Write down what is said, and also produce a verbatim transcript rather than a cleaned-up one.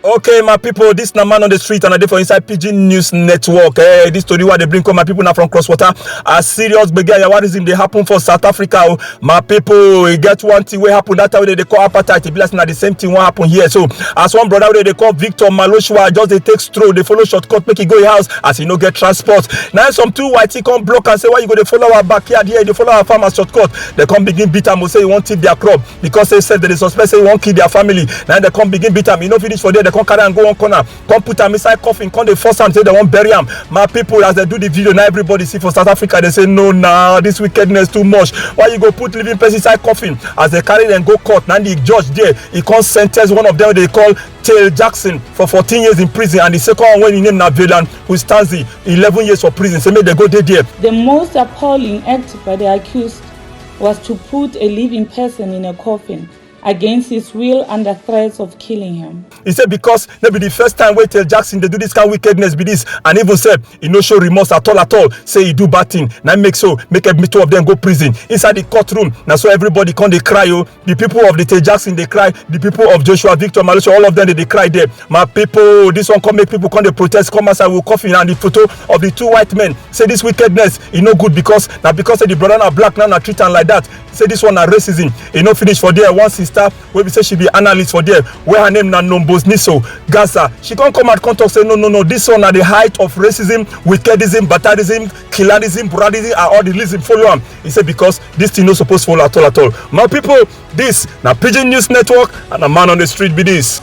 Okay, my people, this na Man on the Street, and I dey for inside Pidgin News Network. Hey, this story wey I dey bring come, my people, na from Cross Water. A serious gbege and yawarism dey happen for South Africa. Oh. My people, e get one thing wey happen that time wey dem dey call apartheid. E be like say na the same thing wey happen here. So, as one brother wey dem dey call Victor Maloshwa just dey take stroll, dey follow shortcut make e go im house as e no get transport. Na some two white come block am say, "Why you go dey follow our backyard here? You dey follow our farm as shortcut." Dem come begin beat am, say e wan thief their crop. Because say sef dem dey suspect say e wan kill their family. Na dem come begin beat am. E no finish for there, dem come carry am go one corner, come put am inside coffin, come dey force am say dem wan bury am. My people, as dem do the video, na everybody see for South Africa, dem say, "No, na this wickedness too much. Why you go put living person inside coffin?" As dem carry dem go court, na the judge there, e come sentence one of them wey dem dey call Tail Jackson for fourteen years in prison, and the second one, wey im name na Velan Hustanzi, eleven years for prison. Say make dem go dey there. The most appalling act by the accused was to put a living person in a coffin against his will under threats of killing him. He said because no be the first time wey Tail Jackson dey do this kind wickedness be this, and even sef, e no show remorse at all at all. Say e do bad thing, na make so make every two of them go prison. Inside the courtroom, na so everybody come dey cry. Oh, the people of the Tail Jackson dey cry. The people of Joshua Victor Maloshwa, all of them dey dey cry there. My people, this one come make people come dey protest, come outside with coffin and the photo of the two white men. Say this wickedness e no good, because na because say the brother na black, now na treat am like that. Say this one na racism. E no finish for there. One sister wey be say she be analyst for there, wey her name na Nombozniso Gaza, she come come out come talk say, "No, no, no, this one na the height of racism, wickedism, barbarism, killerism, brutalism, and all the lism follow am." He say because this thing no suppose follow at all at all. My people, this na Pidgin News Network, and a Man on the Street be this.